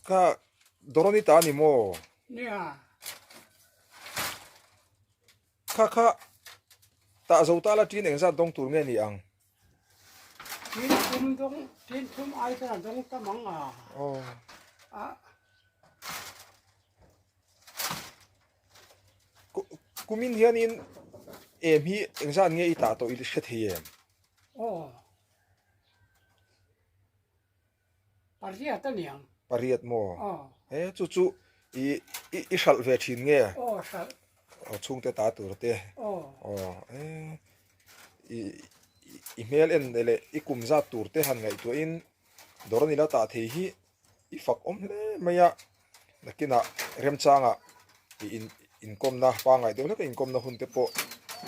Kha Doroni ta a ni maw? Nia. Kha kha tah zo ta la ṭin engzat dawng tur nge ni ang? Ṭin thum dawng, ṭin thum ai chuan a dawng tam ang a. Aw. A. Kumin hianin em hi engzat nge i tah tawh i hre thei em? Aw. Pariat a niang. Pariat maw? Aw. He chu chu i i i hralh ve thin nge? Aw hralh. Aw chhungte ta tur te. Aw. Aw e i i hmel en leh i kum zat tur te han ngaihtuahin dawr a ni la tah thei hi i fak awm hle mai a, nakinah remchangah i in inkawmna pangngai deuh hleka inkawmna hun te pawh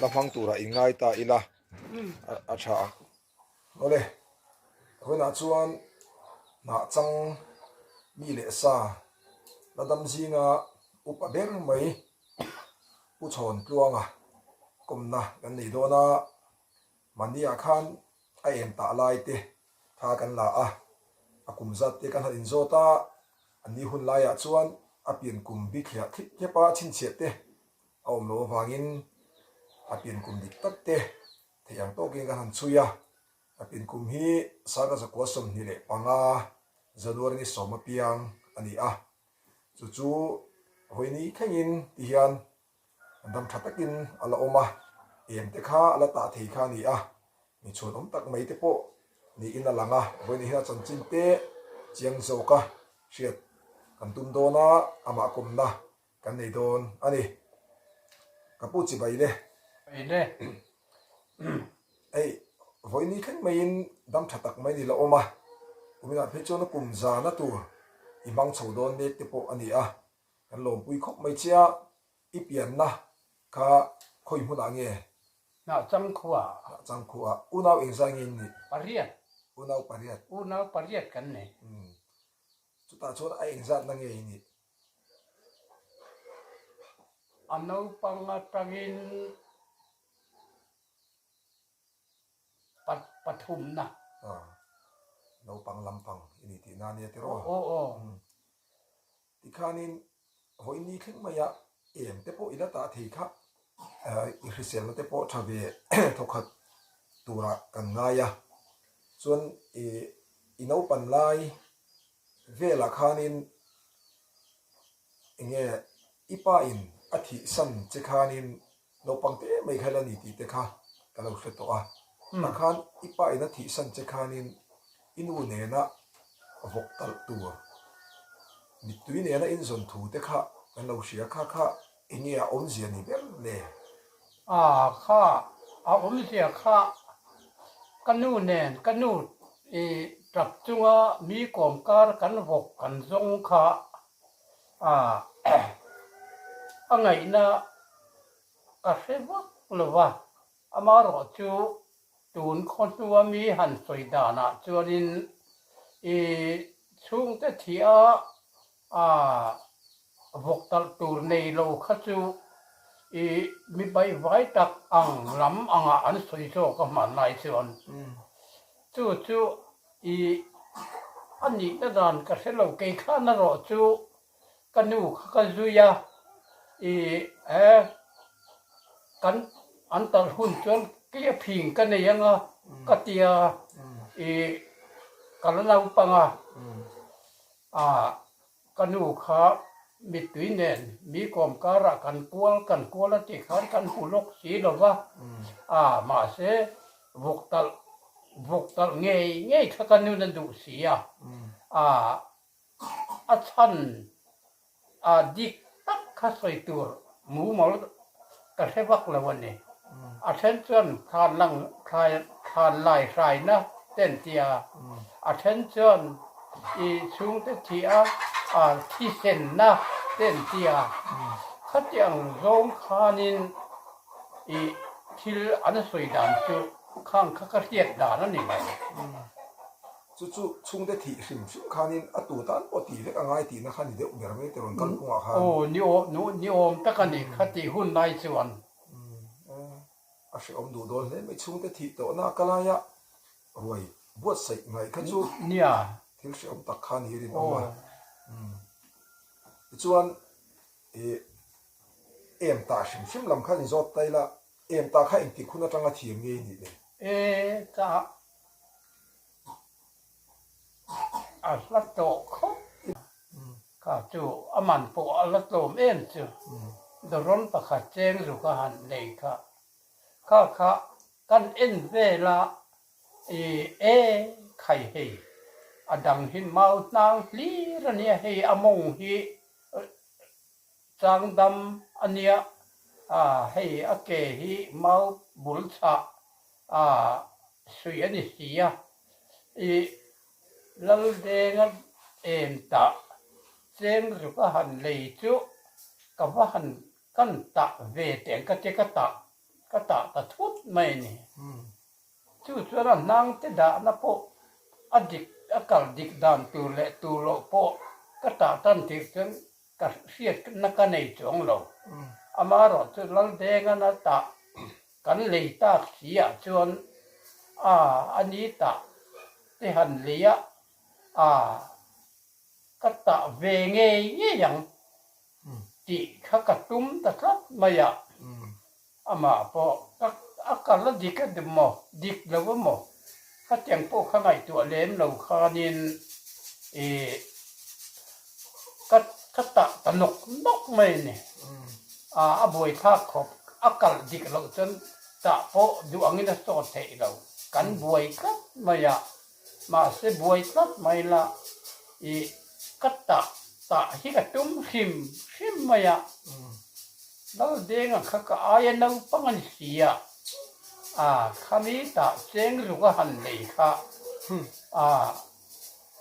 la hmang turah inngai ta ila a tha ang. Awle, vawiinah chuan hnah chang mi leh sa la dam zinga upa ber mai Pu Chhawn Tluanga kawmna kan nei dawn a, mahniah khan a em tah lai te tha kan la a, a kum zat te kan han inzawt a, an ni hun laiah chuan a pian kum bithliah thlip thlep a chhinchhiah te a awm loh avangin a pian kum dik tak te Theih ang tawkin kan han chhui a, a pinkum hi Sanga zakua 25 January ni sawm apiang a ni a, chu chu vawiini thlengin ti hian dam tha takin a la awm a, em te kha a la tah thei kha a ni a, mi chhuanawm tak mai te pawh niin a lang a, vawiini hian a chanchin te chiang zawka hriat kan tum dawn a, amah kawmna Kan nei dawn a ni. Ka pu chibai le. Bai le. Hei, vawiini thleng maiin dam tha tak mai ni la awm a. Kuminah phei chuan a kum zana tur i hmang chho dawn mek te pawh a ni a. Kan lawmpui khawp mai che a, i pianna kha khawi hmunah nge? Hnahchang khuaah. Hnahchang khuaah. Unau engzai nge in nih? Pariat. Unau pariat. Unau pariat kan nei. Chutah chuan a engzatna nge i nih? A naupang atangin pathumna. Naupang lampang i ni tihna ania tiraw? Aw aw. Tikhanin vawiin thleng maia em te pawh i la tah thei kha i hriselna te pawh tha ve thawkhat turah kan ngai a. Chuan i naupan lai Velah khanin enge i pa in a thih san che khanin naupang te mai kha la ni tih te kha ka lo hre tawh a. Tah khan i pa in a thih san che khanin i nu nena vawk talh tur mittui nena inzawn thu te kha kan lo hria kha kha enge a awmzia ni ber le? A kha a awmzia kha ka nu nen ka nu i tap chunga mi kawm kar kan vawk kan zawng kha a a ngaihna ka hre vak lo va, amaherawhchu tun khaw hnua mi han sawi danah chuanin i chhungte thih a A vawk talh tur nei lo kha chu i mi baihvai tak ang lam angah an sawi zawk a hmanlai chuan chu chu i a nihna dan ka hre lo. Kei khan erawh chu ka nu kha ka zui a, i he kan an talh hun chuan kei a phing ka nei anga ka tia i ka la naupang a. A, ka nu kha mittui nen mi kawm karah kan kual kan kual a tih khan kan hmu lawk si lo va, a, mahse vawk talh vawk talh ngei ngei kha ka nun a duh si a, a, a chhan A dik tak kha sawi tur mumal ka hre vak lo a ni. A then chuan thlan lang thlan lai hraina te an ti a, a then chuan i chhungte thih a a thisenna te an ti a. Khatiang zawng khanin i thil an sawi dan chu khang kha ka hriat dan a ni mai. Chu chu chhungte thih hrim hrim khanin a tu tan pawh tih vek a ngai tihna kha ni deuh ber mai te rawn kal phungah khan. Aw, ni awm, ni awm tak a ni kha tih hun lai chuan. Umm, a hrehawm duh dawn hle mai chhungte thih tawhna ka laia ruai buatsaih ngaih kha chu Nia. thil hrehawm tak kha ni rinawm a. Tichuan i em tah hrim hrim lam khan i zawt ta ila, em tah kha engtik hun atanga thiam nge i nih le? E tah a hla tawh khawp kha chu a man pawh a la tlawm em chu. Dawrawn pakhat cheng zuk a han nei kha. Kha kha kan en vel a i e khai hei a dang hi mau hnang hlir a nia hei a mawng hi chang dam a nia a hei a ke hi mau bul chhah a suih a ni si a i Laldenga em tah cheng zuk a han lei chu ka va han Kan tah ve teh ang ka tia ka tah ka tah ta thut mai a ni. Chu chuan a hnang te dahna pawh a dik a kal dik dan tur leh tur loh pawh ka tah tan tirh chuan ka hriatna ka nei chuang lo. Amaherawh chu Laldengan a tah kan lei tak si ah chuan a a ni tah te han lei a a ka tah ve ngei ngei ang. Tih kha ka tum ta tlat mai a, amah pawh ka a kal a dik a maw, dik lo a maw, khatiang pawh kha ngaihtuah lem lo khanin ih ka ka tah ta nawk nawk mai a ni. A a buaithlak khawp, a kal dik loh chuan tah pawh duh angin a sawt theih lo, kan buai tlat mai a. Mahse buai tlat mai la i ka tah tah hi ka tum hrim hrim mai a, Laldenga kha ka aia naupang a ni si a, a khami tah cheng zuk a han nei kha a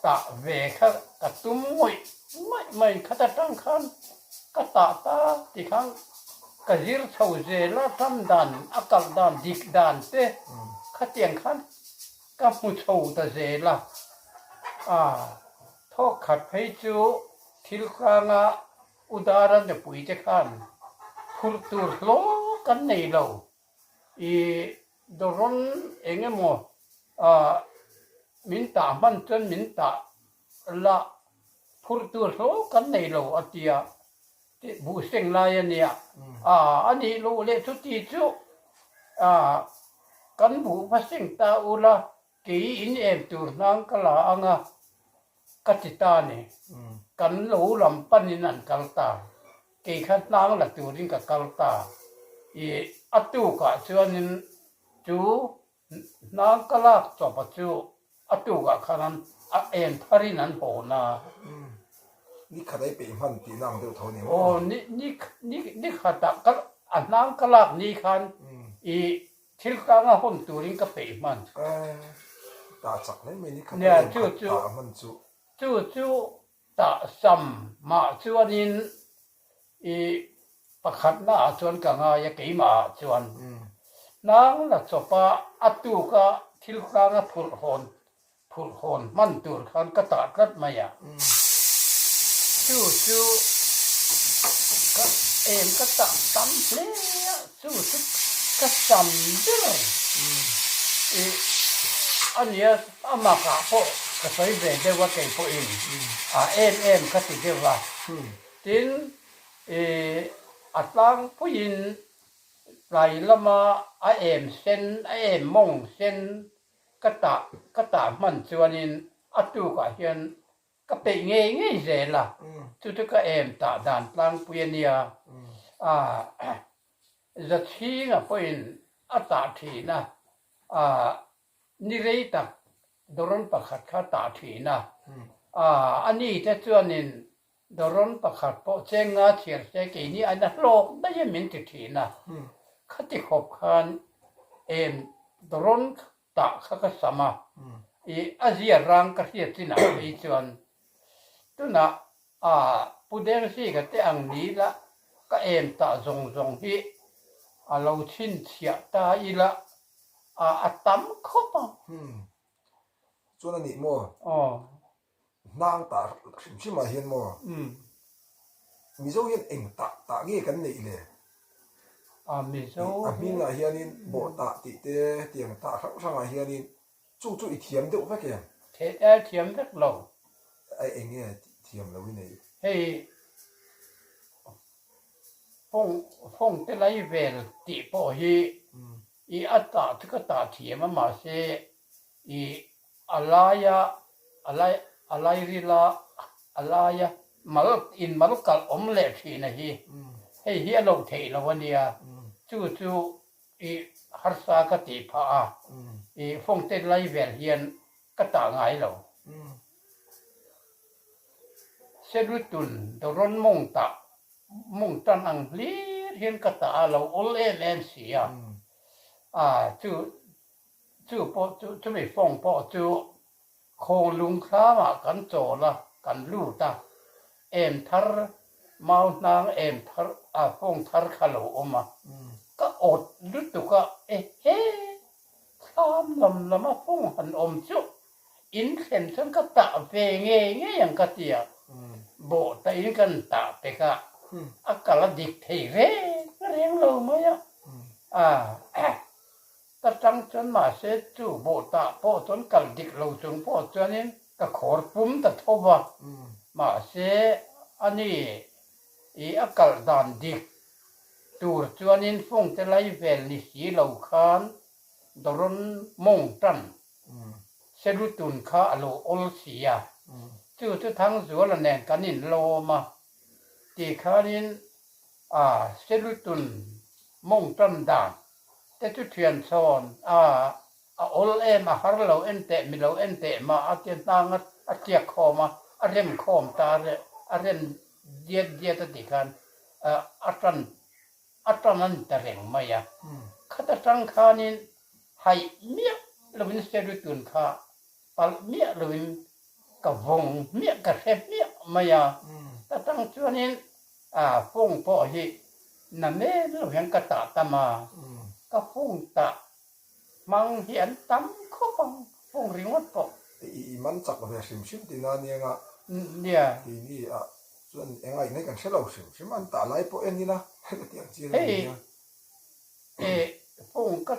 tah ve kha ka tum ngawih ngawih mai, khata tang khan ka tah ta ti khan ka zir chho zel a, ram dan a kalh dan dik dan te khatiang khan Ka hmu chho ta zel a, a thawk khat phei chu thil tlanga Udara nupui te khan phurh tur hlawh kan nei lo. I dawrawn eng emaw min tah hman chuan min tah la phurh tur hlawh kan nei lo a tia tih buh seng lai a nia. A a nih luh leh chuti chu a kan buh va seng ta ula kei in em tur hnang ka la ang a ka ti ta ni. Kan lo lam panin an kal ta. Kei kha hnang la turin ka kal ta. I a tukah chuanin chu Hnang ka lak chawpa chu a tukah khan an a en tharin an haw na. Ni khat ai peih hman tihna ang deuh tho ni maw? Aw, ni ni ni ni khatah ka a hnang ka lak ni khan i thil tlanga hawn turin ka peih hman. Tah chak mai mai ni khat a en khat tah hman chu. Chu chu tah sam mah chuanin I pakhatna ah chuan ka ngai a, keimah ah chuan hnang la chawp a, a tuk a thil tlanga phurh hawn phurh hawn hman tur khan ka tah tlat mai a. Chu chu ka em ka tah tam hle a, chu chu ka sam ber i a nia a makah pawh ka sawi ve deuh a keipawhin a em em ka ti deuh a. Tin, i a tlangpuiin tlai lama a em sen, a em mawng sen ka tah ka tah hman chuanin a tukah hian ka peih ngei ngei zel a, chu chu ka em tah dan tlangpui a nia. A Zachhinga pawhin a tah thin a, a Ni rei tak dawrawn pakhat kha tah thin a, a ni te chuanin dawrawn pakhat pawh cheng nga chhiar se keini a na hlawk daih a min ti thin a, khati khawp khan em dawrawn tah kha ka sam a, i a zia rang ka hriat chinah phei chuan tunah a Pu Dengzika te ang ni la ka em tah zawng zawng hi a lo chhinchhiah ta ila A a tam khawp a. Hmm. Chuan a nih maw? Aw. Hnang tah hrim hrim ah hian maw? Hmm. Mizo hian eng tah tah nge kan neih le? A Mizo A hming ah hianin bawh tah tih te tiang tah hrang hrang ah hianin chu chu i thiam deuh vek em? Theih e thiam vek lo. A eng nge? Thiam lo i nei. Hei fawng fawng te lai vel tih pawh hi i a tah chu ka tah thiam a mahse i a laia a lai a lairila a laia mal in mal kalh awm leh thin a hi hei hi a lo theih lo a nia chu chu i harsa ka tih phah a i fawng te lai vel hian ka tah ngai lo. Selutun Doron mawng tah mawng tan ang hlir hian ka tah a lo awl em em si a, a chu chu pawh chu chumi fawng pawh chu khawng lung thlamah kan chawl a kan lut a, em thar mau hnang em thar a fawng thar kha lo awm a, ka awt lutuk a ehe Thlam lam lama fawng han awm chu in thlen chuan ka tah ve ngei ngei ang ka ti a, bawh ta in kan tah pek a, a kal a dik thei reng reng lo mai a, a ta tang chuan mahse chu bawh tah pawh chuan kal dik lo chung pawh chuanin ka khawr pum ta tho va, mahse ani i a kal dan dik Tur chuanin fungte lai vel ni si lo khan Doron mawng tan Selutun kha a lo awl si a, chu chu Thangzuala nen kan inlawm a, ti khanin a Selutun mawng tan dan te chu thian chhawn a a awl em a har lo en teh mi lo en teh mah a tia hnang a tliak khawm a, a rem khawm ta a rem diat diat a ti khan a tan a tan a ni ta reng mai a. Khat atang khanin haih miah lovin Selutun kha palh miah lovin ka vawng hmiah ka hre hmiah mai a. Ta tang chuanin fawng pawh hi na men lo hian ka tah tam a, ka fawng tah hmang hi an tam khawp ang fawng ringawt pawh. I man chak ve hrim hrim tihna a nia nga. Nia. Keini ah chuan eng aih nge kan hre lo hrim hrim an tah lai pawh en ila heti ang chi a ni nia. Hei fawng ka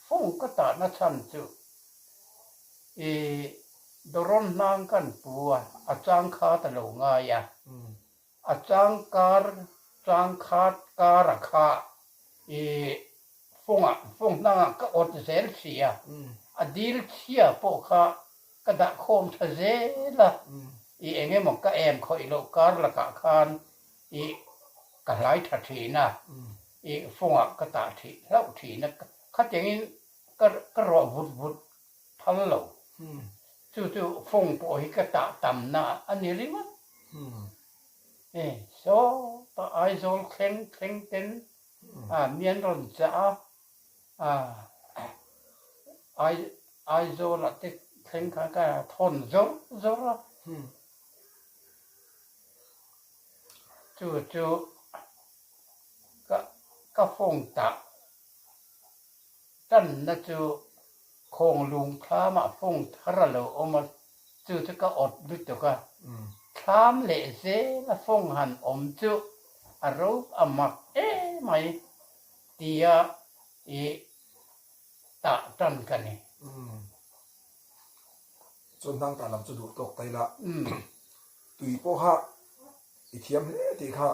fawng ka tahna chhan chu i Doron hnang kan pu a, a chang khat a lo ngai a. A chang kar chang khat kar a kha i fawngah fawng hnangah ka awt zel si a, a dil chhia pawh kha ka dah khawm tha zel a, i eng emaw ka em khawih loh kar lakah khan i ka hlai tha thin a, i fawngah ka tah thih hlauh thin a, khatiangin ka ka ruah vut vut phal lo. Chu chu fawng pawh hi ka tah tamna a ni ringawt. E, sawtah Aizawl thleng thleng ten a mi an rawn chah a, a Ai Aizawlah te thleng khan ka thawn zawr zawr a. Chu chu ka ka fawng tah Tanna chu khawng lung thlamah fawng thar a lo awm a, chu chu ka awt lutuk a. Thlam leh zela fawng han awm chu a rop a mak emai tia i tah tan ka ni. Chuan hnang tah lam chu duh tawk ta ila, tui pawha i thiam hle tih kha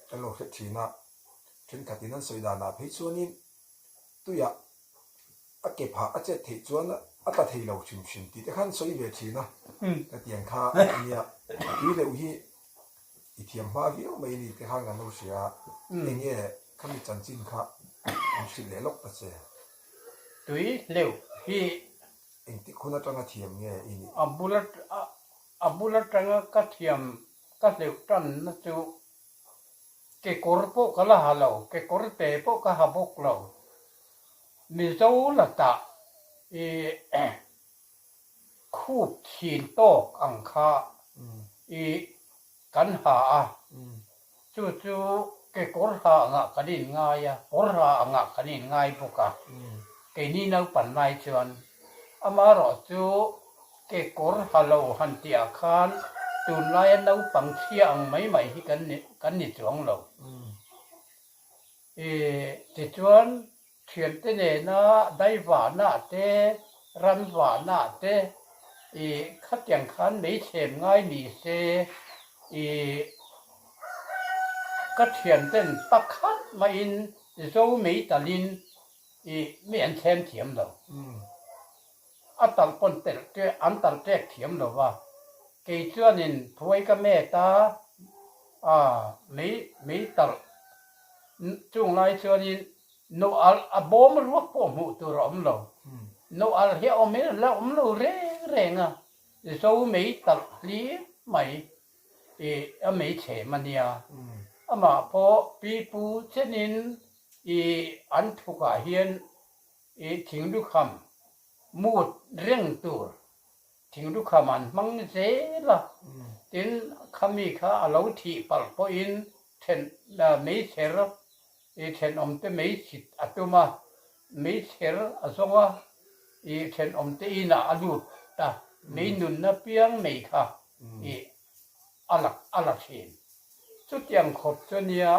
kan lo hre thin a, thenkhatin an sawi danah phei chuanin tuiah a ke phah a chet theih chuan a tla thei lo hrim hrim tih te khan sawi ve thin a, ka tiang kha ania tui leuh hi i thiam hma viau mai ni te khan kan lo hria a, enge khami chanchin kha an hrilh leh lawk ta che. Tui leuh hi. Engtik hun atanga thiam nge i nih? A bul a bul atanga ka thiam ka hleuh tanna chu Kekawr pawh ka la ha lo, kekawr te pawh ka ha bawk lo. Mizo la tah i khup chhin tawk ang kha i kan ha a, chu chu kekawr ha angah kan inngai a, kawr ha angah kan inngai bawk a, keini naupan lai chuan. Amaherawh chu Kekawr ha lo han tih ah khan tunlaia naupang chhia ang mai mai hi kan ni kan ni chuang lo. I tichuan thiante nena daivahna te, ramvahna te i khatiang khan meichhem ngai ni se. I ka thianten pakhat maiin zo mei talin i mi an thlem thiam lo. A talh pawn telh an talh ṭek thiam lo va. Kei chuanin phuai ka met a, a mei mei talh chung lai chuanin no alh a bawm ruak pawh hmuh tur a awm lo. No alh hi a awm in a la awm lo reng reng a, zo mei talh hlir mai i a mei chhem a nia. Amah pawh pipu chenin i an thukah hian I thinglukham mut reng tur thinglukham an hmang zel a, tin khami kha a lo thih palh pawhin then meichher i thenawmte meichhit a tum a, meichher a zawng a, i thenawmte inah a lut a, mei nunna piang mei kha i a la a la thin. Chutiang khawp chu nia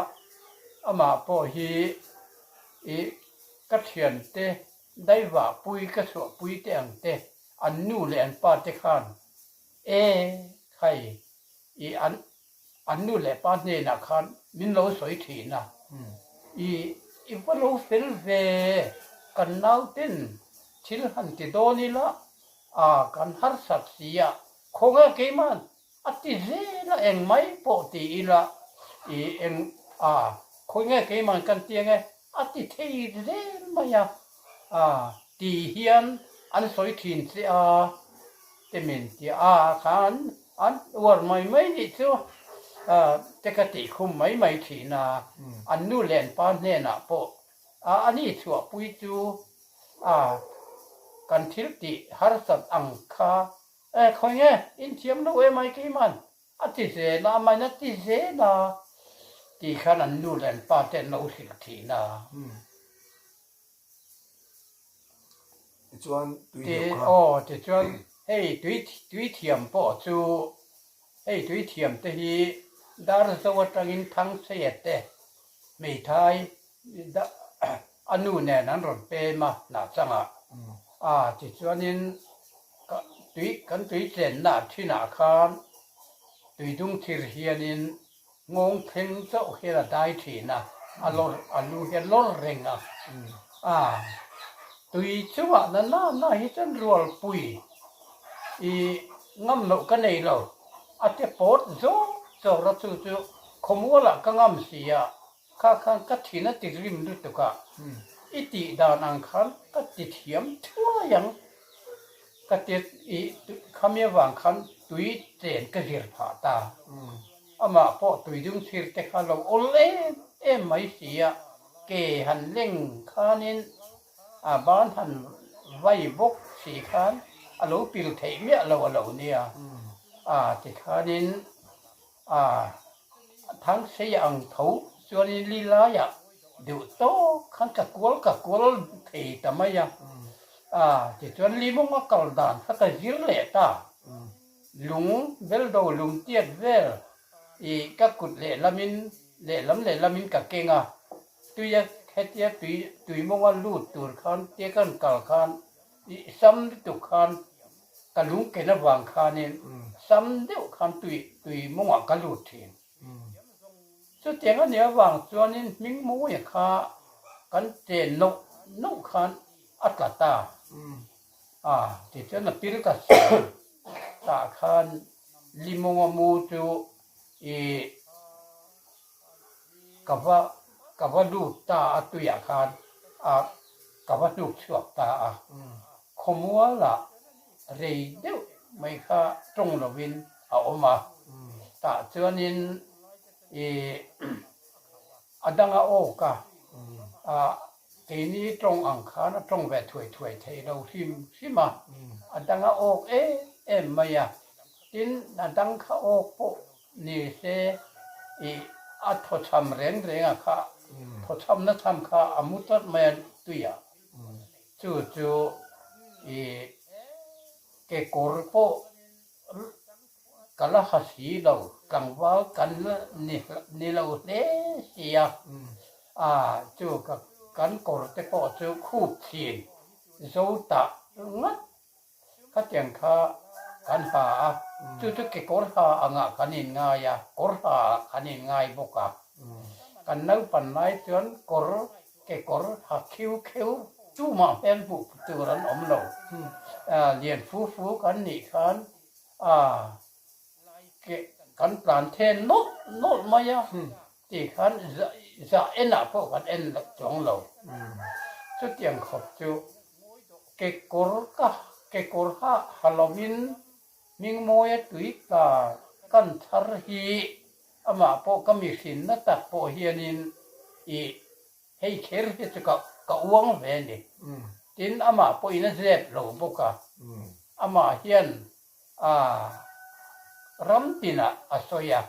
amah pawh hi i ka thiante daivah pui ka chhuah pui te ang te an nu leh an pa te khan e khai i an an nu leh pa hnenah khan min lo sawi thin a i i va lo fel ve kan nauten thil han ti dawn ila a kan harsat si a khawnge keiman A ti zel a, eng mai pawh ti ila i eng a, khawi nge keiman kan ti ange a ti thei zel mai a, a ti hian an sawi thin che a te min ti a khan an uar mai mai nih chu a te ka tih khum mai mai thin a, an nu leh an pa hnenah pawh a ani chhuahpui chu a kan thil tih harsat ang kha E khawi nge, in thiam lo em ai keiman? A ti zel a, amahin a ti zel a tih khan an nu leh an pa te an lo hrilh thin a. Tichuan tui deuh kha. Aw, tichuan hei tui tui thiam pawh chu hei tui thiam te hi dar zo atangin Thangseia te hmeithai A nu nen an rawn pem a hnah changah a tichuanin tui kan tui chenna thinah khan tuidung thir hianin nghawng thleng chauh hian a dai thin a, a lawr a lu hi a lawr reng a, a tui chungah na na na hi chuan rualpui i ngam loh ka nei lo, a te pawt zawk zawk a chu chu khawmualah ka ngam si a. Kha khan ka thin a ti rim lutuk a, i tih dan ang khan ka ti thiam thuai ang. Ka ti i khami avang khan tui chen ka zir phah ta. Amah pawh tui dung thir te kha lo awl em em mai si a, ke han leng khanin a ban han vai bawk si khan a lo pil theih miah lo a lo nia. A ti khanin A Thangsei ang tho chuanin li laiah deuh tawk khan ka kual ka kual thei ta mai a. A tichuan Limawnga kal dan kha ka zir leh ta. Lung beldo lung tiat vel i ka kut lehlamin lehlam lehlamin ka keng a. Tuia hetia tui tuimawnga lut tur khan tia kan kal khan I sam lutuk khan ka lung ken avang khanin sam deuh khan tui tui mawngah ka lut thin. Chutiang a nih avang chuanin hming mawia kha kan chen noh noh khan a tla ta a, tichuan a pil ka sawi tah khan limawnga mu chu i Ka va ka va lut ta a tuiah khan a ka va hnuk chhuak ta a, khawmualah rei deuh mai kha tawng lovin a awm a, tah chuanin i a danga awk a, a keini tawng ang khan a tawng ve thuai thuai thei lo hrim hrim a, a danga awk em em mai a, tin a dang kha awk pawh Ni se i a thawchham reng reng a kha, thawchhamna chham kha a mu tlat mai a tui a, chu chu i kekawr pawh ka la ha si lo, tlangval kan la ni lo hle si a, a chu kan kawr te pawh chu khup thin zo tah ngat Khatiang kha kan ha a. Chu chu kekawr ha angah kan inngai a, kawr ha ah kan inngai bawk a. Kan naupan lai chuan kawr kekawr ha khiu kheu tumah hmel hmuh tur an awm lo. Lian fu fu kan nih khan kan tlan then nawlh nawlh mai a ti khan zah enah pawh kan en chuang lo. Chutiang khawp chu kekawr ka kekawr ha ha lovin Hmingmawia tui tla kan thar hi amah pawh ka mihrinna tak pawh hianin i hei kher hi chu ka ka uang ve a ni. Tin, amah pawhin a zep lo bawk a, amah hian a ram tinah a sawi a,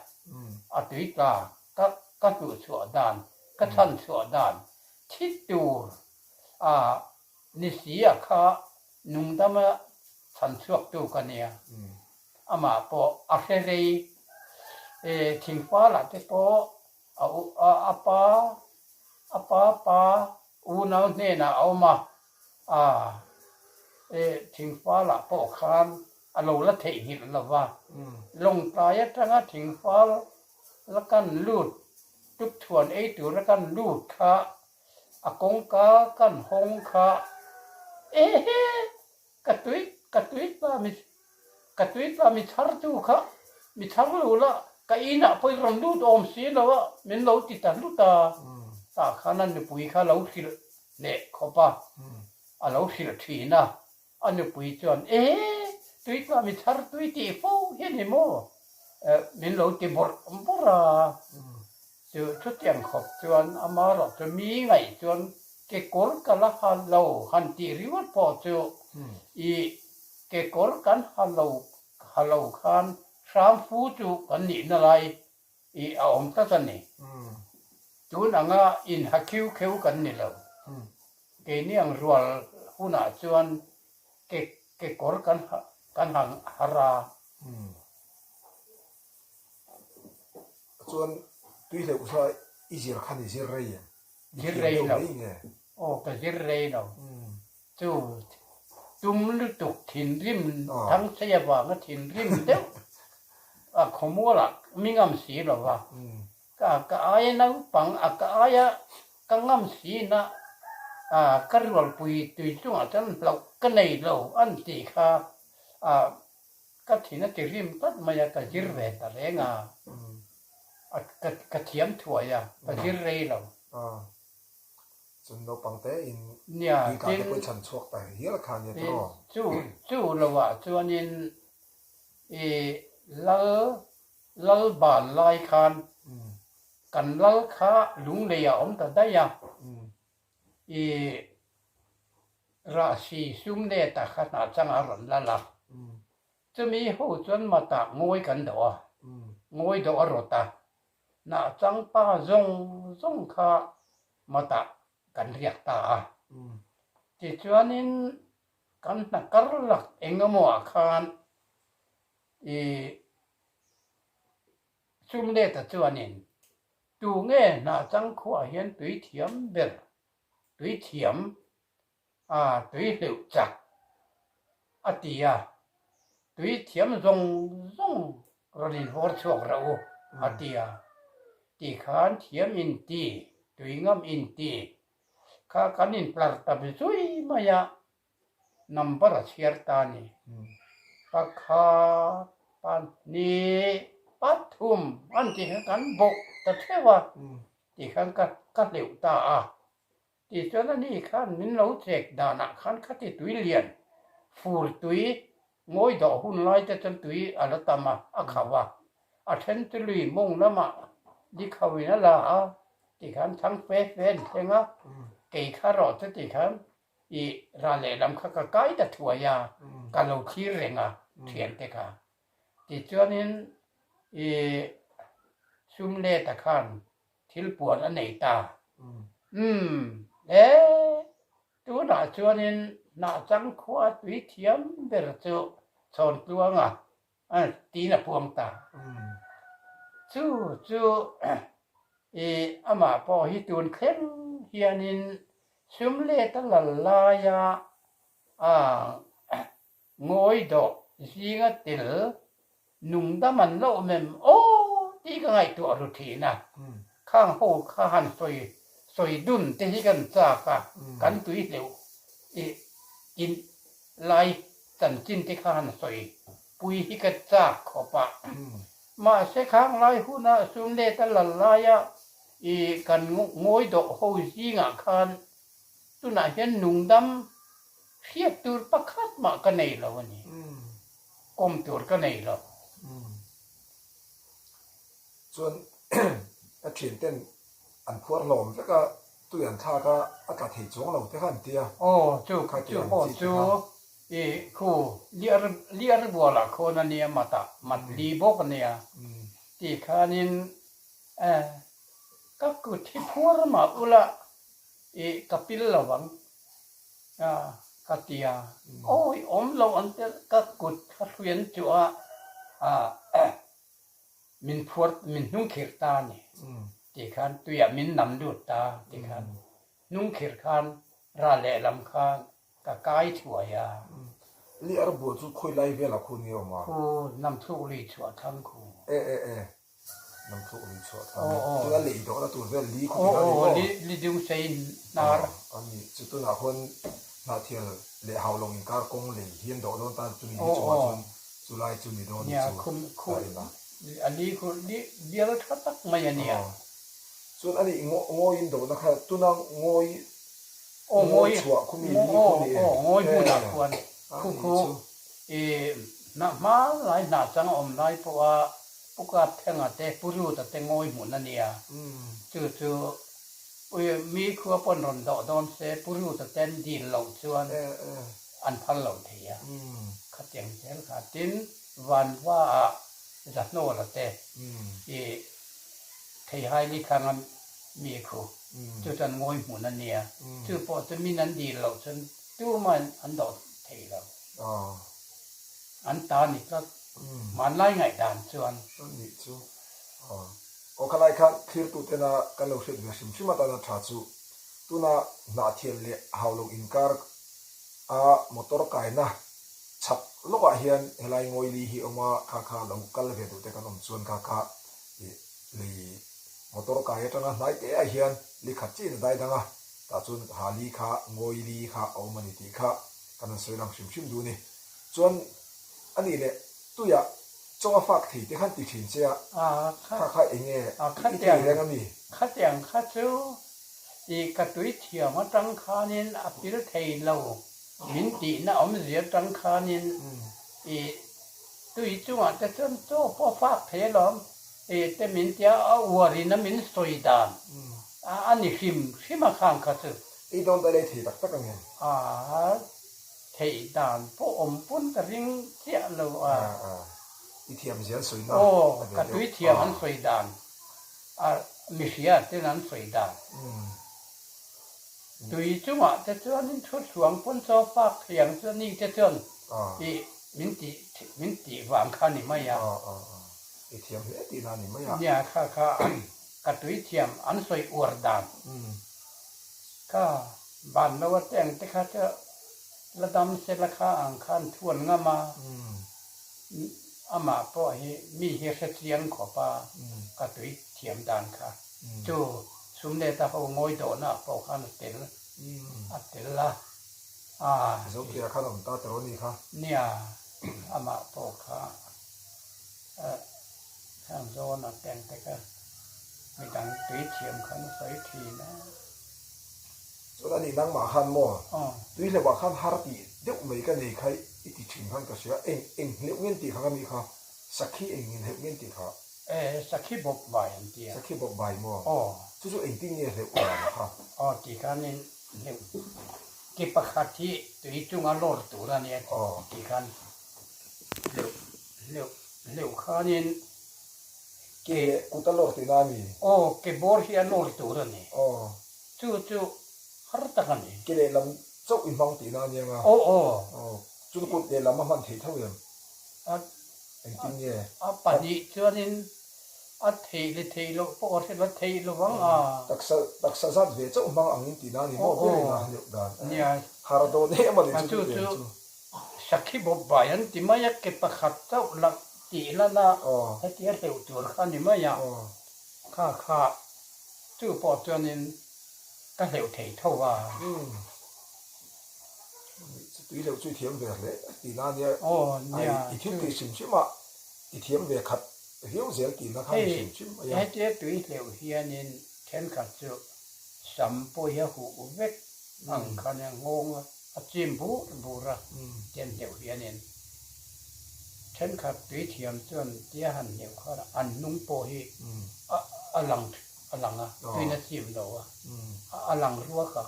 a tui tla ka ka hnuhchhuah dan, ka chhanchhuah dan thi tur a ni si a kha nungdama chhanchhuaktu ka nia. Amah pawh a hre rei e, thingfala te pawh a a pa a pa pa unau hnenah a awm a, a e thingfalah pawh khan a lo la theihnghilh lo va, Lawngtlai atanga thingfal la kan lut tukthuan ei tura kan lut kha a kawngka kan hawng kha ehe ka tui ka tui tla mi Ka tui tla mi chhar tu kha mi chhar lo la, ka inah pawh i rawn lut awm si lo a, min lo ti ta hlut a, tah khan a nupui kha lo hrilh leh khawp a, a lo hrilh thin a, a nupui chuan e tui tla mi chhar tui tih fo hi a ni maw? Min lo ti bawrh bawrh a, chu chutiang khawp chuan amaherawh chu mi ngaih chuan kekawr ka la ha lo han tih ringawt pawh chu i Kekawr kan ha lo ha lo khan hramfu chu kan nihna lai i a awm tlat a ni. Tun anga in ha khiu kheu kan ni lo. Keini ang rual hunah chuan ke kekawr kan ha kan ha har a. Chuan tui hleuh kha i zir khan i zir rei em? Zir rei lo. Aw ka zir rei lo. Chu tum lutuk thinrim Thangchei avanga thinrim deuh a khawmualah mi ngam si lo va, ka ka aia naupang a ka aia ka ngam sina a ka rualpui tui chungah chuan hlauh ka nei lo an tih kha a ka thin a ti rim tlat mai a, ka zir ve ta reng a, a ka thiam thuai a, ka zir rei lo. Chuan naupang te in tui tla te pawh i chhan chhuak ta hial kha nia tawh. Chu chu lovah chuanin i lal lal ban lai khan kan lal kha lunglei a awm ta daih a, i rahsi sum let ah kha hnah changah a rawn lal a, chumi ho chuan matah ngawi kan dawh a, ngawi dawh a rawt a, Hnah changpa zawng zawng kha matah kan riak ta a. Tichuanin kan hna kar lak eng emaw ah khan i Sumleta chuanin tu nge hnah chang khuah hian tui thiam ber, tui thiam A tui hleuh chak a ti a, tui thiam zawng zawng rawn inhawr chhuak rauh u a ti a, ti khan thiam in ti, tui ngam in ti kha kan inplar ta zui mai a, number a chhiar ta a ni. Pakhat, pahnih, pathum an tih kha kan bawk ta theuh a, ti khan ka ka hleuh ta a. Tichuan ani khan min lo chek danah khan khati tui lian, fur tui, ngawi dawh hun lai te chuan tui a la tam a, a khauh a. A then chu lui mawng lamah di khauhin a la a, tikhan thang fe fe an thleng a, kei kha rawh chu tikhan i ral lehlam kha ka kai ta thuai a, ka lo thlir reng a thiante kha. Tichuanin i sum leta khan Thil puan a nei ta. Umm, e, tunah chuanin hnahchang khua tui thiam ber chu Chhawntluanga tiin a puang ta. Chu chu i amah pawh hi tun thleng hianin sum let a lal laia a ngawi dawh zinga tel. Nungdam an lo awm em aw tih ka ngaihtuah ru thin a, khang ho kha han sawi sawi dun te hi kan chak a, kan tui hleuh ih in lai chanchin te kha han sawi pui hi ka chak khawp a. Mahse khang lai huna sum let a lal laia ih kan ngawi dawh ho zingah khan tunah hian nungdam Hriat tur pakhat mah ka nei lo a ni. Kawm tur ka nei lo. Chuan a thian ten an phuar hlawm vek a, tui an thlak a, a tla thei chuang lo te kha an ti a. Aw, chu chu pawh chu i khu liar liar bualah khawn a nia matah mat li bawk a nia. Ti khanin ka kut hi phuar mah ula I ka pil lo ang a ka ti a, awi awm lo ang te ka kut kha hruian chu a min phuar min hnung khirh ta a ni ti khan tuiah min nam lut ta ti khan hnung khirh khan ral lehlam kha ka kai thuai a. Liar bual chu khawi lai velah khu ni awm a? Khu namthluk lui chhuah thlang khu. E e e. Namthluk lui chhuah thlang. Tuna lei dawhna tur vel li khu tih a ni maw? Aw aw li dung sei hnar. A ni chu tunah khuan hnahthial leh haulawng inkar kawng lei hi an dawh dawn ta chumi li chungah chuan chulai chu ni dawn chu ta ila. A li khu bial tha tak mai a nia. Chuan a nih ngawiin dawhna kha tuna ngawi ngawi chhuah khu mi li khu ni em? Aw ngawi hmunah khuan khu khu i hnah hma lai hnah chang a awm lai pawha Pu Kap Thenga te Pu Ruta te ngawi hmun a nia. Chu chu mi khua pawn rawn dawh dawn se Pu Ruta ten dil loh chuan an phal lo thei a. Khatiang zel kha tin Vanva ah Zahnawla te i Theihai Lithanga mi khu chu chuan ngawi hmun a nia. Chu pawh chu min an dil loh chuan tumahin an dawh thei lo. An ta ni tlat. Hmanlai ngaihdan chuan. A nih chu. Aw khalai khan thlirtu tena kan lo hriat ve hrim hrim atana tha chu tuna hnahthial leh haulo inkar a motor kaina chhak lawkah hian helai ngawili hi awm a, kha kha lo kal ve duh te kan awm chuan kha kha ih lei motor kai atanga hnai te ah hian li khat chiin a dai dang a, tah chuan ha li kha ngawili kha a awm a ni tih kha kan han sawi lang hrim hrim duh a ni. Chuan a nih leh tuiah chaw a fak thei te khan ti thin che a, kha kha eng nge i thei reng a mi? Khatiang kha chu i ka tui thiam atang khanin a pil thei lo min tihna awmzia atang khanin i tui chungah te chuan chaw pawh a fak thei alawm i te min tia a uarin a min sawi dan a ni hrim hrim a khang kha chu. I dawn ta lei thei tak tak ang em? Theih dan pawh awm pawn ka ring chiah lo a. I thiam zia an sawi na. Aw, ka tui thiam an sawi dan. A mihria ten an sawi dan. Tui chungah te chuan in thu thluang pawn chaw fak thei ang chu ni te chuan i min tih min tih vang kha ni mai a. I thiam hle tih na ni mai a. Nia kha kha ka tui thiam an sawi uar dan. Kha ban lo a teng te kha chu la dam se la kha ang khan thuan ngam a, amah pawh hi mi hi hre chiang khawp a, ka tui thiam dan kha chu sum leh ta ho ngawi dawhna ah pawh khan a tel a tel a, a. Zokia khan awm ta tawh a ni kha. Nia, amah pawh kha Heng zawn a teng te kha midang tui thiam khan a sawi thin a. Chuan ani nangmah khan maw tui hleuhah khan har tih deuh mai ka nei kha i ti thin khan ka hria eng eng hleuh ngen tih kha ka mi kha sakhi eng in hleuh ngen tih kha. E sakhi bawp bai an ti a. Sakhi bawp bai maw? Aw. Chu chu engtin nge hleuh dan kha? Aw ti khan in hleuh ki pakhat hi tui chunga lawr tur a nia ti khan hleuh Hleuh hleuh khanin ke kut a lawr tihna a ni. Aw, ke bawr hi a lawr tur a ni. Aw. Chu chu har tak a ni. Ke lehlam chauh i hmang tihna a nia nga. Aw aw. Aw, chu kut lehlam a hman thei tho em? A. Engtin nge? A pahnih chuanin a theih leh theih loh pawh a hre la theih lo vang a. Taksa taksa zat ve chauh hmang angin tihna a ni maw? Ber in a hleuh dan. Nia. Har dawn em a ni chu chu tiang chu. Sakhi bawp bai an ti mai a, ke pakhat chauh la. tih lan a, hetia hleuh tur kha a ni mai a, kha kha chu pawh chuanin ka hleuh thei tho a. Tui hleuh chu i thiam ve hle tihna a nia, i thil tih hrim hrim a i thiam ve khat viau zel tihna kha a ni hrim hrim mai a. Hei hetia tui hleuh hianin thenkhat chu sam pawh hi a huh vek ang khan a nghawng a. A chim bur bur a, tian hneuh hianin thenkhat tui thiam chuan tia han hneuh khan an hnung pawh hi a lang a lang a, tuin a chim lo a, a lang ruak a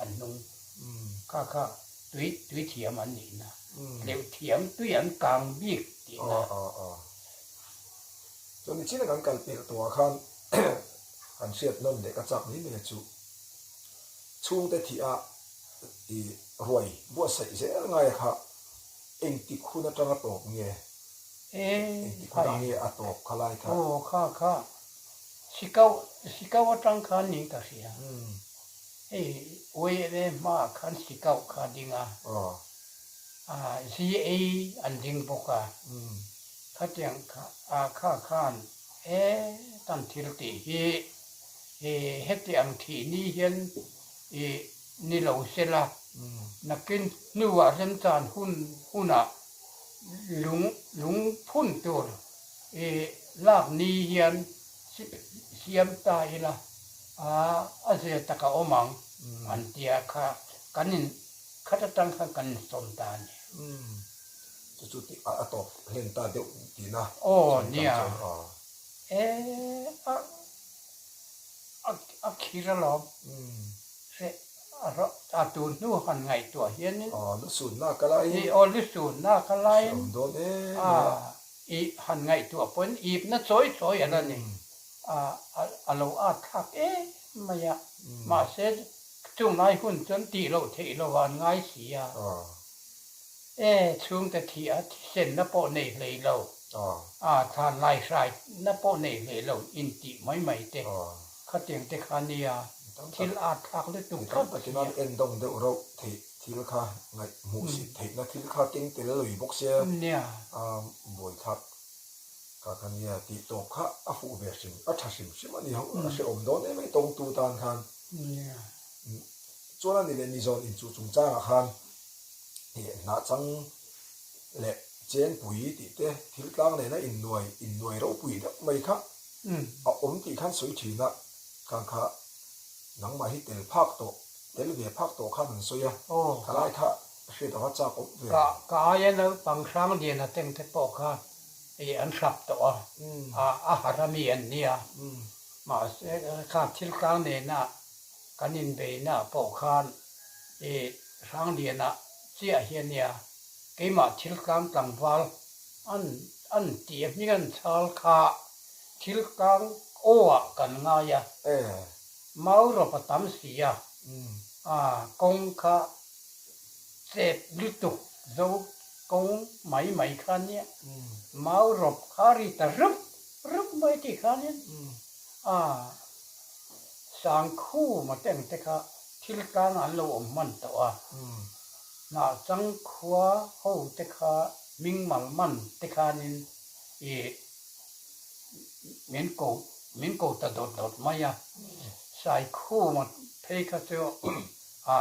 an hnung kha kha tui tui thiam an nihna, hleuh thiam tui an kang bik tihna. Chuan nichin a kan kal pelh tawhah khan han hriat nawn leh ka chak mai mai a chu chhungte thih a I ruai buatsaih zel ngai kha engtik hun atanga tawp nge? Engtik hun ah nge a tawp kha lai kha? Aw kha kha sikau sikau atang khan niin ka hria. Hei YMA hmaah khan sikau kha a ding a, ZA an ding bawk a, khatiang kha ah kha khan e kan thil tih hi heti ang thih ni hian I ni lo se la, nakin hnuah remchan hun hunah lung lung phun tur i lak ni hian siam ta ila a zia tak a awm ang an tia kha kan in khat atang khan kan insawm ta a ni. Chu chu tih a tawp hlen ta deuh tihna. Aw nia. E a. A khir alawm. Hre a tun hnu han ngaihtuah hianin. Aw lusunna ka laiin. Aw lusunna ka laiin. Hreawm dawn em mai a. I han ngaihtuah pawhin ipna chawi chawi a la ni. A lo at thlak em mai a. Mahse chunglai hun chuan tih loh theih lo an ngai si a. E, chhungte thi a thisenna pawh nei hlei lo, a thlan lai hraina pawh nei hlei lo intih mai mai te, khatiang te kha nia thil at thlak lutuk tlat si a. Takin an endawng deuh rauh theih thil kha ngaih hmuh sit theihna thil kha keng tel lui bawk sia, a buaithlak kha kha nia tih tawp kha a fuh ve hrim, a tha hrim hrim a ni ho, a hrehawm dawn em em tawngtu tan khan. Chuan a ni leh ni zawn inchuh chungchangah khan Hnah chang leh chengpui tih te thil tlang nena innuai innuai ropui deuh mai kha a awm tih khan sawi thin a, khang kha nangmah hi tel phak tawh, tel ve phak tawh khan an sawi a, khalai kha hriat ava chak awm ve. Ka ka aia naupang hrang lian a teng te pawh kha i an hrap tawh a, a harh ami an nia, mahse kha thil tlang nena kan inbeihna pawh khan i Hrangliana chiah hi a nia, keimah thil tlang tlangval an an tih a hming an chhal kha thil tlang aw ah kan ngai a, mau rawp a tam si a, a kawng kha chep lutuk zo kawng mai mai kha nia, mau rawp kha ri ta rup rup mai tih khanin a Sangkhuma te ang te kha thil tlang an lo awm hman tawh a, Hnahchang khua ho te kha hming mal man te khanin i min ko min ko ta dawt dawt mai a, Saikhuma phei kha chu a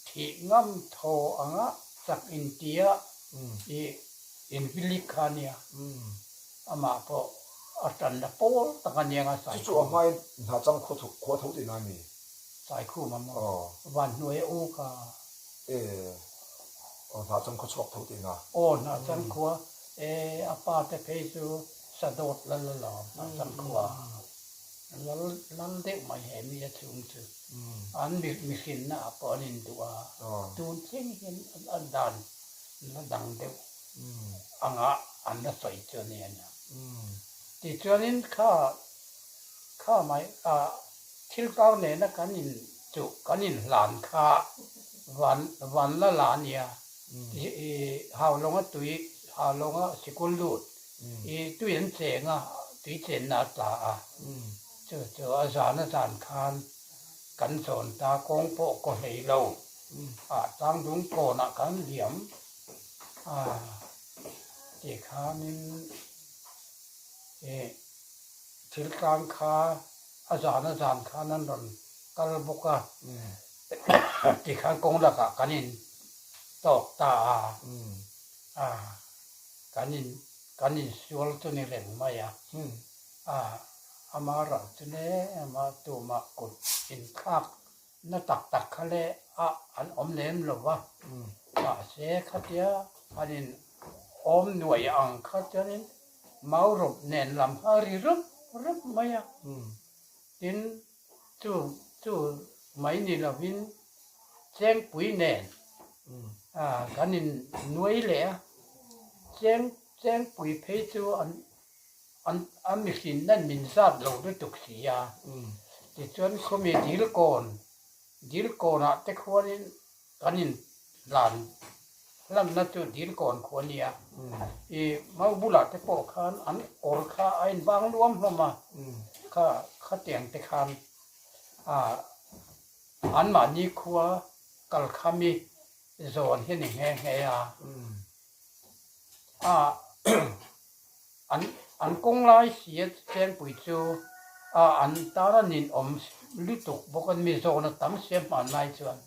thih ngam thaw anga chak intia i invilik kha nia. Amah pawh a tanna pawl tak a niang a Chu chu a hmain hnahchang khua tho khua tho tihna a ni. Saikhum a maw? Van hnuai a u kha. E, aw hnahchang khua chhuak tho tihna. Aw hnahchang khua, e a pa te phei chu Sadawt lal a lo hnahchang khua. Lal lal deuh mai he mi a chhung chu. An mi mihrinna ah pawh an induh a, tun thleng hian a dan la dang deuh. anga an la sawi chu a ni a nia. Tichuanin kha kha mai a thil kau nena kan in chuh kan in hlan kha van van la la a nia. I Haulawnga tui Haulawnga sikul lut i tui an cheng a tui chenna a tla a chu chu a zan a zan khan kan zawn ta kawng pawh kaw hlei lo ah tlangdung kawnah kan liam. Tikhanin ih thil tlang kha a zan a zan khan an rawn kal bawk a, tikhan kawng lakah kan in tawk ta a, a kan in kan insual chu ni reng mai a, a ama rau chu ne ama tumah kut inthlak Na tak tak kha le a an awm lem lo va, mahse khatia an in awm nuai ang kha chuanin mau rawp nen lam kha a ri rup rup mai a, tin chu chu mai ni lovin chengpui nen kan in nuai leh a, cheng chengpui phei chu an An a mihrin nan min zat lo lutuk si a. Tichuan khumi dilkawn, dilkawnah te khuanin kan in hlan hlanna chu dilkawn khu a nia. I mau bulah te pawh khan an kawr kha a in vang luam hlawm a, kha khatiang te khan a anmahni khua kal khami zawn hi ni nghe nghe a. A an an kawng lai si a chengpui chu a an tan a ninawm lutuk bawk a mi zawn a tam sia hman lai chuan.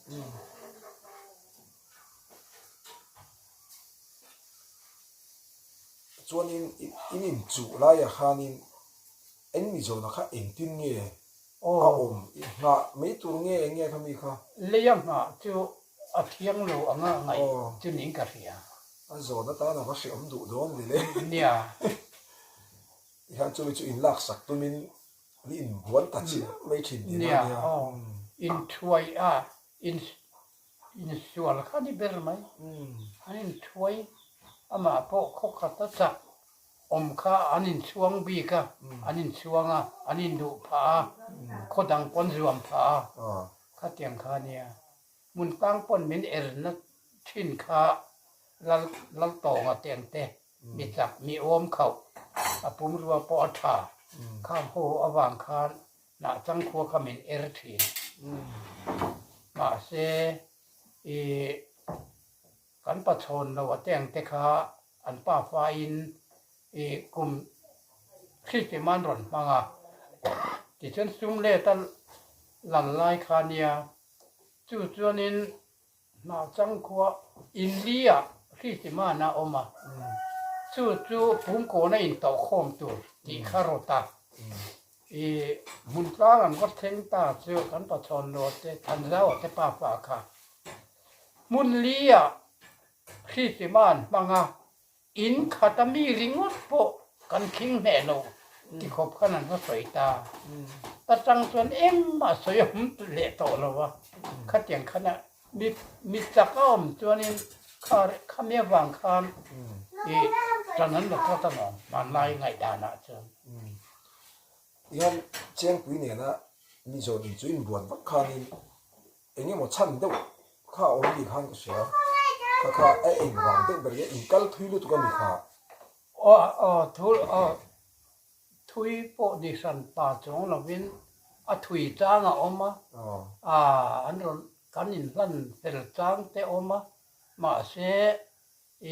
Chuanin in inchuh laiah khanin eng mi zawna kha engtin nge a awm nghah mai tur nge eng nge kha mi kha? Leia nghah chu a thiang lo anga ngaih chu niin ka hria. A zawn atan a va hreawm duh dawn ve le. Nia. Tihian chumi chu inlaksak tumin an inbuan ta chiah mai thin tihna a nia. Nia, aw. Inthuai a, insual kha ni ber mai. An inthuai, amah pawh khaw khat a chak awm kha an inchhuang bik a, an inchhuang a, an induh phah a, khaw dang pawn zuam phah a, khatiang kha a nia. Hmun tlang pawn min erna thin kha Lal Laltawnga te ang te, mi chak, mi awm khauh, a pumrua pawh a tha, khang ho avang khan hnah changkhua kha min er thin. Mahse, i kan pachhawn lo a te ang te kha an pa fain i kum Kristiman rawn hmang a, tichuan sum let a lal lai kha nia. Chu chuanin hnah changkhua inli-ah Hristiman a awm a, chu chu pumkawna intawhkhawm tur tih kha rawt a. I hmun tlang an va thleng ta chu kan Pachhawn Lawr te, Thanzau te pafa kha hmun li-ah Hristiman hmang a, In khat a mi ringawt pawh kan khing hneh lo ti khawp khan an va sawi ta. Ta tang chuan engmah sawi a awm leh tawh lo a, khatiang khan a mi mi chak a awm chuanin kha khami avang khan i tan an la tlat a lawm hmanlai ngaihdanah chuan. Tihian Chengpui nena mi zawn in chu inbuan vak khanin Eng emaw chhan deuh kha a awm ni khan ka hria. Kha kha a eng vang deuh ber nge in kal thui lutuk a mi kha? Aw aw thu aw thui pawh ni hran pa chuang lovin a thui chang a awm a, a an rawn kan inhlan fel chang te awm a, mahse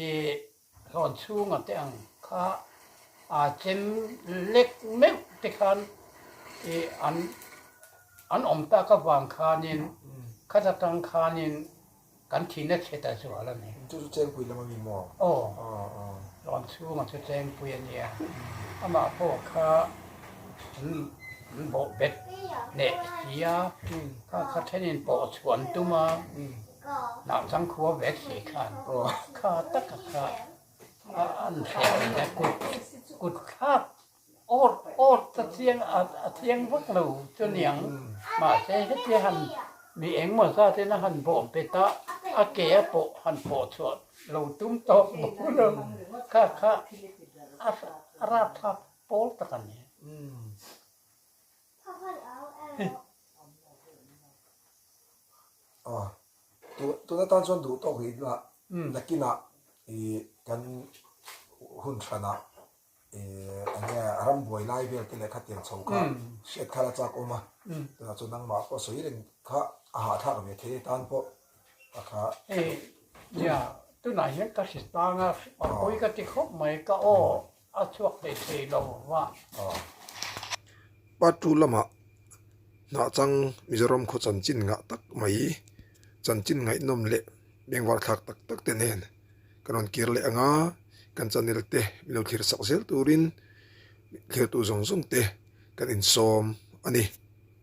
i hlawn chhunga te ang kha a chem lek meuh te khan i an an awm tak avang khanin khata tang khanin kan thihna chhe ta zual a ni. Chu chu Chengpui lam a mi maw? Aw, hlawn chhunga chu Chengpui a nia. Amah pawh kha an an bawh bet hneh si a, kha kha thenin pawh chhuah an tum a. Hnah changkhua vek si khan kha taka kha an hriat in a kut kut thlak awr awr ta chiang a chiang vak lo chu niang mahse hetia han mi engmaw zat in a han bawh bet a a ke a pawh han pawh chhuah lo tum tawk bawk lo kha kha a rapthlak pawl tak a ni. Aw, tuna tan chuan duh tawk rih ila nakinah ih kan hun hranah ih eng nge ram buai lai vel te leh khatiang chho kha hriat kha la chak awm a, tunah chuan nangmah pawh sawi reng kha a hahthlak ve thei tan pawh a kha. Hei nia. Tunah hian ka hre tang a, a pawi ka ti khawp mai, ka aw a chhuak thei thei lo va. Part 2 lamah hnahchang Mizoram khaw chanchin ngah tak mai, chanchin ngaihnawm leh bengvar thlak tak tak te nen kan rawn kir leh ang a, kan channel te min lo thlir sak zel turin thlir tu zawng zawng te kan insawm a ni.